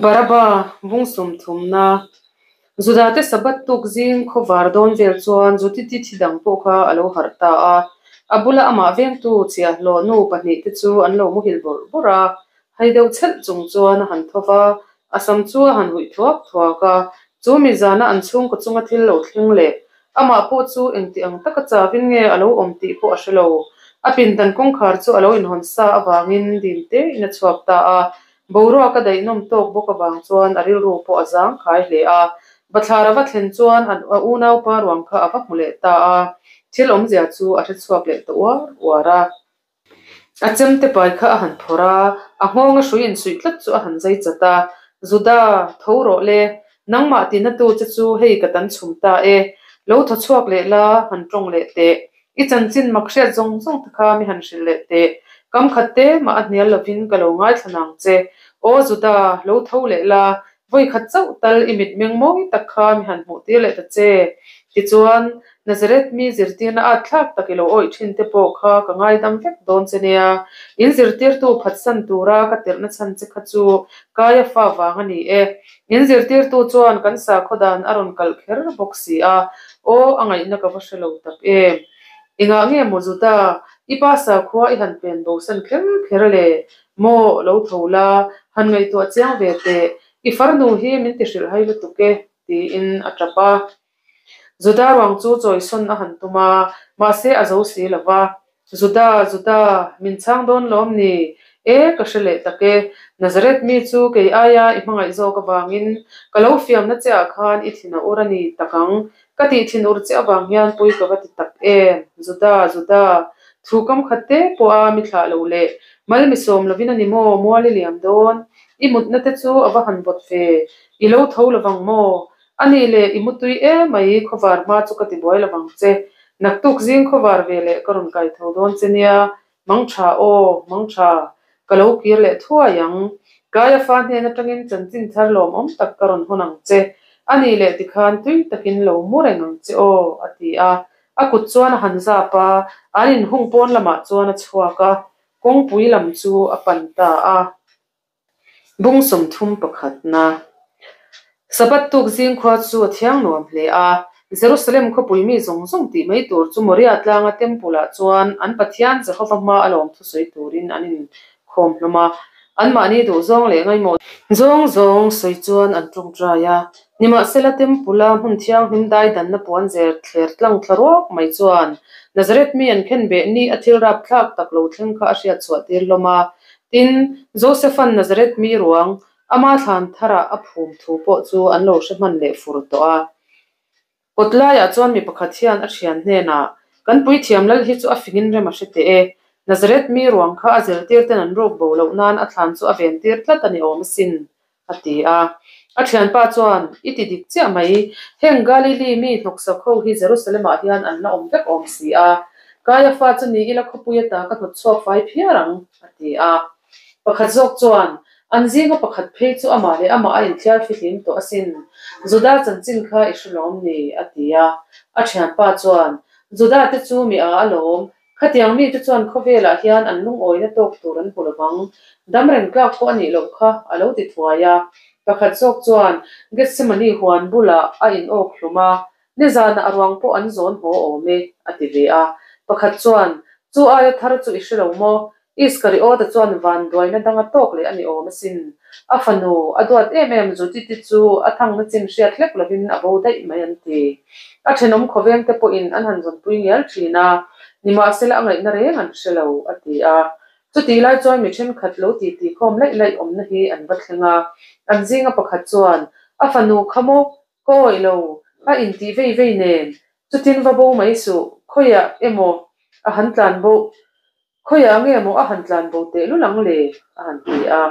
Baraba bung sawmthumna Judate Sabbath tuk zing khawvar dawn vel chuan Judith-i thi dang pawh kha a lo harh ta a. A bula amah vengtu chhiahhlawh nu pahnihte chu an lo muhil bawrh bawrh a. Hai deuh chhelh chung chuan a han tho va, a sam chu a han huih thuak thuak a. Chu mi zana an chhungkaw chunga thil lo thleng leh amah pawh chu engti ang taka chavin nge a lo awm tih pawh a hre lo. A pindan kawngkhar chu a lo inhawn sa avangin dim tein a chhuak ta a. Boruak a daihnawm tawk bawk avang chuan a rilru pawh a zang khai hle a. Bathlar a va thlen chuan a unaupa ruang kha a va hmu leh ta a, thil awmzia chu a hre chhuak leh ta uar uar a. A chemte pai kha a han phawrh a, a nghawnga hrui insuih tlat chu a han zai chat a, Juda, tho rawh le, nangmah tinatu che chu hei ka tan chhum ta e, lo thaw chhuak leh la, han tawng leh teh. I chanchin mak hriat zawng zawng te kha mi han hrilh leh teh. Kam khat te mah a hnial lovin ka lo ngaithla nang che. Aw Juda, lo tho leh la, Vawi khat chauh tal i mitmeng mawi tak kha mi han hmuh tir leh ta che. Tichuan, Nazareth mi zirtirna at thlak tak i lo awih thin te pawh kha ka ngaidam vek dawn che nia. In zirtirtu phatsan tura ka tirhna chhan che kha chu Kaiafa vang a ni e. In zirtirtu chuan kan sakhaw dan a rawn kalh kher bawk si a, aw a ngaihna ka va hre lo tak em. Engah nge maw Juda, i pa sakhua i han pen bosan kher kher le? Maw, lo tho la, han ngaihtuah chiang ve teh, i farnu hi min ti hrilh hai lutuk e, tiin a tap a. Juda ruang chu chawisawn a han tum a, mahse a zo si lo va. Juda, Juda, min chhang dawn lawm ni? E, ka hre leh tak e, Nazareth mi chu kei aia i hmangaih zawk avangin ka lo fiamna che ah khan i thin a ur a ni tak ang, Ka tih thin ur che avang hian pui ka va ti tak em? Juda, Juda, thu kam khat te pawh a mi thlah lo leh mal mi sawm lovin a ni maw mual i liam dawn? I mutna te chu a va han vawt ve, i lo tho lovang maw? A nih leh i mutui emai khawvar hma chu ka ti buai lovang che. Naktuk zing khawvar ve leh ka rawn kai tho dawn che nia, Mang tha aw, mang tha, ka lo kir leh thuai ang. Kaiafa hnen atangin chanchin thar lawmawm tak ka rawn hawn ang che. A nih leh tikhan tui takin lo mu reng ang che aw, a ti a. A kut chuan a han zap a, an inhung pawn lamah chuan a chhuak a, kawngpui lam chu a pan ta a. Bung 31 pakhatna. Sabbath tuk zing khua chu a thiang nuam hle a, Jerusalem khawpui mi zawng zawng tih mai tur chu Moriah tlanga temple ah chuan an Pathian Jehova hma a lawm thusawi turin an inkhawm hlawm a, anmahni duhzawng leh ngaimawh zawng zawng sawi chuan an tawngtai a. Nimahsela Temple-a hmun thianghlim daidanna puan zer thler tlang thla ruak mai chuan Nazareth mi an khenbeh ni a thil rapthlak tak lo thleng kha a hriat chhuah tir hlawm a. Tin, Joseph-a'n Nazareth mi ruang ama thlan tharah a phum thu pawh chu an lo hre hman leh fur tawh a. Kawt laiah chuan mi pakhat hian a thian hnenah, Kan puithiam lal hi chu a fingin rem a hre teh e. Nazareth mi ruang kha a zirtir ten an ruk bo loh nan a thlan chu a ven tir tlat a ni awm asin, a ti a. A thianpa chuan, I ti dik chiah mai, heng Galili mi hnawksak ho hi Jerusalem-ah hian an la awm vek awm si a. Kaiafa chu ni ila khawpui ata ka hnawt chhuak fai phiar ang, a ti a. Pakhat zawk chuan, An zinga pakhat phei chu amah leh amah a inthiar fihlim tawh asin, Juda chanchin kha i hre lawm ni? a ti a. A thianpa chuan, Juda te chu mi a alawm, khatiang mite chuan khawvelah hian an lungawina tawk tur an hmu lovang, dam reng tlak pawh a nih loh kha, a lo ti thuai a. Pakhat zawk chuan Gethsemane huan bulah a inawk hlum a, Nizanah a ruang pawh an zawn haw awm e, a ti ve a. Pakhat chuan, Chu aia thar chu i hre lo maw? Iskariota chuan vanduaina danga tawk leh a ni awm asin. A fanu, a duat em em Judith-i chu a thangna chin hriat hlek lovin a bo daih mai an ti. A thenawm khawveng te pawhin an han zawnpui ngial thin a, nimahsela a ngaihna reng an hre lo, a ti a. Chutih lai chuan mi thenkhat lo titi khawm laih laih awmna hi an va thleng a, an zinga pakhat chuan, A fanu kha maw? Ka awih lo, a intih vei vei nen, chutin va bo mai suh, khawiah emaw a han tlan bo, khawiah nge maw a han tlan bo teh lul ang le? a han ti a.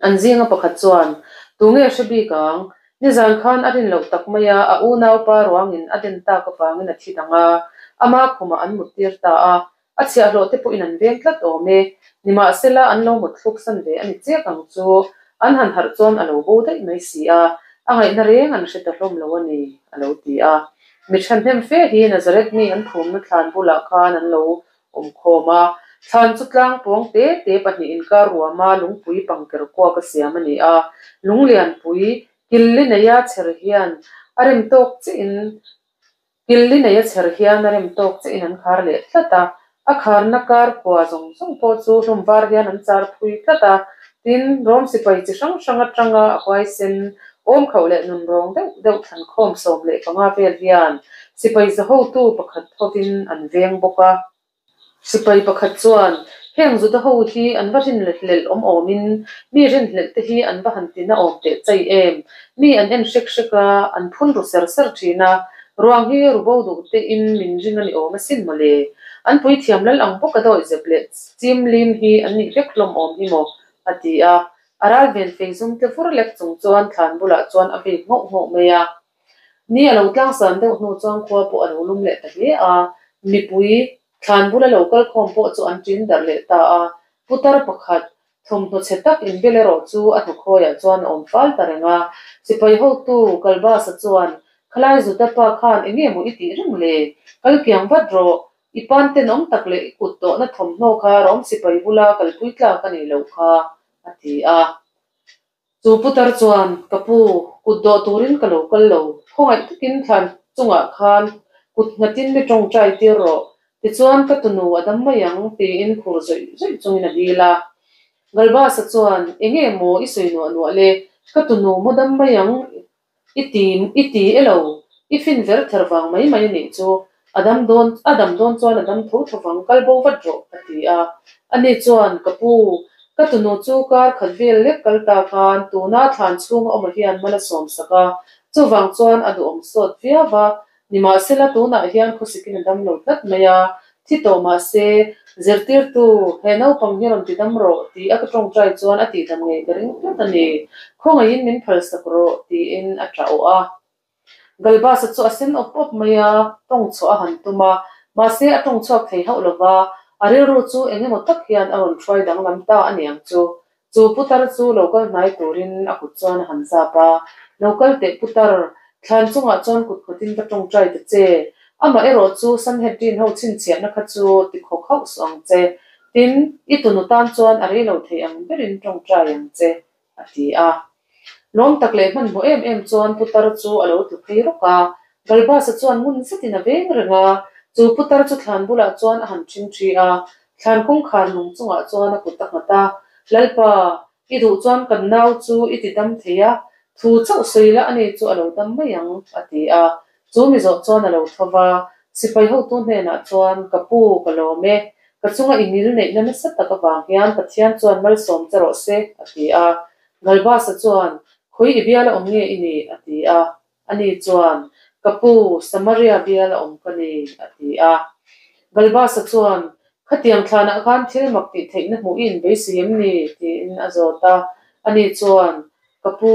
An zinga pakhat chuan, Tu nge hre bik ang? Nizan khan a rin loh tak mai a, a unaupa ruangin a den tak avangin a thi dang a, ama khumah an mut tir ta a, A chhiahhlawh te pawhin an veng tlat awm e. Nimahsela an lo mut thluk san ve a ni chiak ang chu. An han harh chuan a lo bo daih mai si a, a ngaihna reng an hre ta hlawm lo a ni, a lo ti a. Mi thahnem fe hi Nazareth mi an phumna thlan bulah khan an lo awm khawm a. Thlan chu tlang pawng te te pahnih inkar ruama lungpui pangker kuak a siam a ni a. Lung lianpui killi neia chher hian a rem tawk chiahin Killi nei a chher hian a rem tawk chiahin an khar leh tlat a, a kharna kar kua zawng zawng pawh chu hlawm var hian an char phui tlat a, tin, rawm sipai chi hrang hrang atanga a huaisen awm khauh leh nun rawng deuh deuh thlankhawm 15 vel hian sipai zahotu pakhat hovin an veng bawk a. Sipai pakhat chuan, Heng Juda ho hi an va rinhlelh awm awmin, mi rinhlelh te hi an va han tina awm teh chai em? Mi an en hrek hrek a, an phun ru ser ser thin a, ruang hi ru bo duh tein min ring a ni awm asin mawle. An puithiam lal ang bawk a dawihzep leh chim lim hi an nih vek hlawm awm hi maw? a ti a. A ral ven fei zum tle vur lek chung chuan thlan bulah chuan a vei nghauh nghauh mai a. Ni a lo tlangsan deuh hnu chuan khua pawh a lo lum leh ta hle a, mipui thlan bula lo kal khawm pawh chu an ṭin darh leh ta a. Putar pakhat thawmhnaw chhe tak inbel erawh chu a hnukhawiah chuan a awm fal ta reng a. Sipai hotu Kalbasa chuan, Khalai Juda pa khan eng nge maw i tih reng le? Kal kiang vat rawh, i pan tenawm tak leh i kut tawhna thawmhnaw kha rawm sipai bula kalpui tlak a nih loh kha, a ti a. Chu putar chuan, Ka pu, kut dawh turin ka lo kal lo. Khawngaih takin thlan chungah khan kut nghatin mi tawngtai tir rawh. Tichuan ka tunu a dam mai ang, tiin khur zawih zawih chungin a dil a. Galbasa chuan, Enge maw i sawi nuah nuah le? Ka tunu maw dam mai ang I ti, i ti e lo. I fin ver ther vang mai mai a nih chu. A dam dawn, a dam dawn chuan a dam tho tho vang, kal bo vat rawh, a ti a. Ani chuan, Ka pu, ka tunu chu kar khat vel lek kal ta khan tuna thlan chhunga awma hian mal a sawm sak a, chuvang chuan a duhawm sawt viau va, Nimahsela tunah hian khawsikin a dam lo tlat mai a, thi tawh mahse, zirtirtu, he naupang hi rawn ti dam rawh tih a ka tawngtai chuan a tihdam ngei ka ring tlat a ni. Khawngaihin min phalsak rawh tiin a tah awh a. Galbasa chu a sen awp awp mai a, tawng chhuah a han tum a, mahse a tawng chhuak thei hauh lova, a rilru chu eng emaw tak hian a rawn hruai danglam ta a ni ang chu. Chu putar chu lo kal hnai turin a kut chuan a han zap a, Lo kal teh putar, thlan chungah chuan kut khutin ka tawngtai ta che. Amah erawh chu Sanhedrin ho chhinchhiahna kha chu ti khawk hauh suh ang che. Tin, i tunu tan chuan a rei lo thei ang berin tawngtai ang che, a ti a. Lawm tak leh hmanhmawh em em chuan putar chu a lo tlu phei rawk a. Galbasa chuan ngun zetin a veng reng a, chu putar chu thlan bulah chuan a han ṭhingṭhi a, Thlan kawngkhar lung chungah chuan a kut a nghat a, Lalpa, i duh chuan kan nau chu i ti dam thei a, thu chauh sawi la ani chu a lo dam mai ang, a ti a. Chu mi zawh chuan a lo tho va, sipai hotu hnenah chuan, Ka pu, ka lawm e, ka chunga i ngil neihna nasa tak avang hian Pathian chuan malsawm che rawh se, a ti a. Galbasa chuan, Khawi i biala awm nge i nih? a ti a. Ani chuan, Ka pu, Samaria bial a awm ka ni, a ti a. Galbasa chuan, Khatiang thlanah khan thil mak tih theihna hmuh i inbeisei em ni? tiin a zawt a. Ani chuan, Ka pu,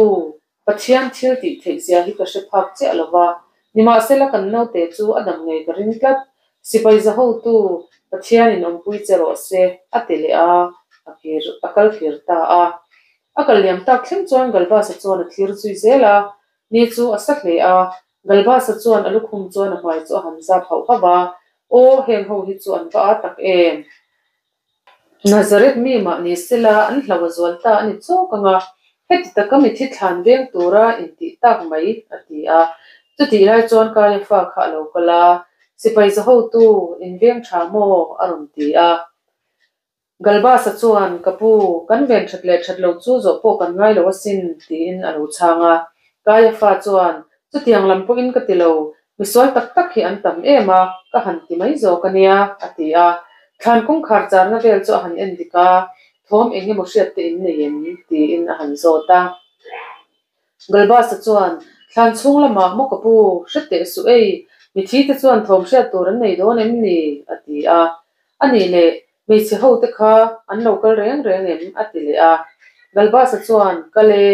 Pathian thil tih theih zia hi ka hre phak chiah lo va, nimahsela kan naute chu a dam ngei ka ring tlat. Sipai zahotu, Pathianin awmpui che rawh se, a ti leh a, a kir, a kal kir ta a. A kal liam tak thleng chuan Galbasa chuan a thlir zui zel a, ni chu a sa hle a. Galbasa chuan a lukhum chuan a hmai chu a han zap hauh hauh a, Aw, heng ho hi chu an va a tak em? Nazareth mi mah ni sela an hlau a zual ta a ni chawk ang a, heti taka mithi thlan veng tura intih tak mai, a ti a. Chutih lai chuan Kaiafa kha a lo kal a, Sipai zahotu, inveng tha maw? a rawn ti a. Galbasa chuan, Ka pu, kan ven that leh that lo chu zawh pawh kan ngai lo asin, tiin a lo chhang a. Kaiafa chuan, Chutiang lam pawhin ka ti lo, misual tak tak hi an tam em a, ka han ti mai zawk a nia, a ti a. Thlan kawngkhar charna vel chu a han en dik a, Thawm eng emaw hriat te in nei em? tiin a han zawt a. Galbasa chuan, Thlan chhung lamah maw ka pu, hre teh suh ei, mithi te chuan thawm hriat tur an nei dawn em ni? a ti a. A nih leh, hmeichhe ho te kha an lo kal reng reng em? a ti leh a. Galbasa chuan, Kal e,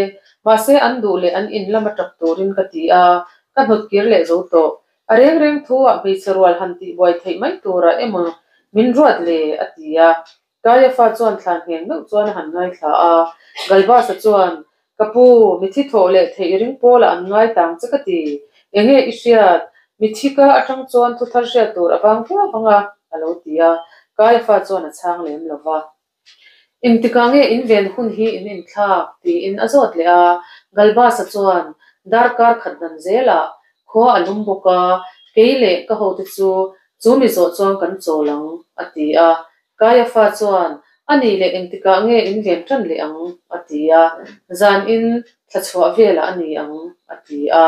mahse an duh leh an in lama tap turin ka ti a, ka hnawt kir leh zo tawh. A reng reng thu ah hmeichhe rual han tihbuai theih mai turah emaw min ruat le? a ti a. Kaiafa chuan thlan ngheng meuh chuan a han ngaithla a, Galbasa chuan, Ka pu, mithi thawh leh theih ring pawlah an ngai tang che ka ti. Enge i hriat? Mithi ka atang chuan thu thar hriat tur a vang viau vang a, a lo ti a. Kaiafa chuan a chhang lem lo va. Engtikah nge in ven hun hi in inthlak? tiin a zawt leh a. Galbasa chuan, Darkar khat dan zelah khua a lum bawk a, kei leh ka hote chu chu mi zawh chuan kan chawl ang, a ti a. Kaiafa chuan, A nih leh engtikah nge in ven tan leh ang? a ti a. Zan in thla chhuah velah a ni ang, a ti a.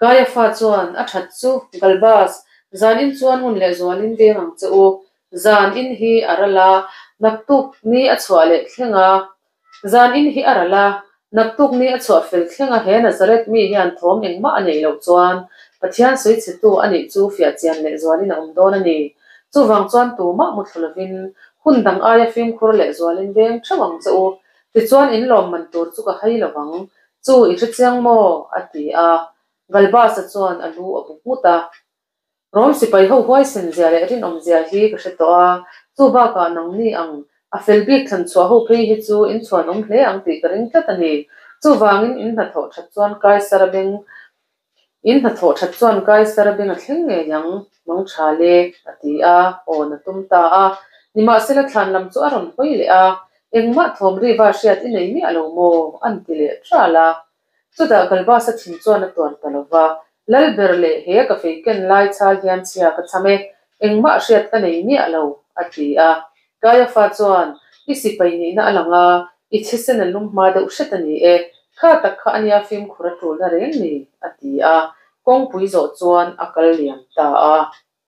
Kaiafa chuan, A that chu, Galbas, zan in chuan ngun leh zualin veng ang che u. Zan in hi a ral a, naktuk ni a chhuah leh thleng a. Zan in hi a ral a, naktuk ni a chhuah fel thleng a he Nazareth mi hian thawm engmah a neih loh chuan Pathian sawichhetu a nih chu fiah chian leh zualin a awm dawn a ni. Chuvang chuan tumah muthlu lovin hun dang aia fimkhur leh zualin veng theuh ang che u. Tichuan in lawmman tur chu ka hai lo vang. Chu i hre chiang maw? a ti a. Galbasa chuan a lu a bu nghut a. Rom sipai ho huaisen zia leh rinawm zia hi ka hre tawh a, chu bakah nangni ang a fel bik thlan chhuah ho phei hi chu in chhuanawm hle ang tih ka ring tlat a ni. Chuvangin in hnathawh that chuan Kaisara beng In hnathawh that chuan Kaisara beng a thleng ngei ang, mang tha le, a ti a, aw na tum ta a. Nimahsela thlan lam chu a rawn hawi leh a, Engmah thawm riva hriat i nei miah lo maw? an ti leh tral a. Chutah Galbasa thin chuan a tuar ta lo va, Lalber leh he ka fei ken lai chal hian chhia ka cham e, engmah hriat ka nei miah lo, a ti a. Kaiafa chuan, I sipai nihna a lang a, i thisen a lum hma deuh hret a ni e, kha tak kha a nia fimkhur a tulna reng ni, a ti a. Kawngpui zawh chuan a kal liam ta a.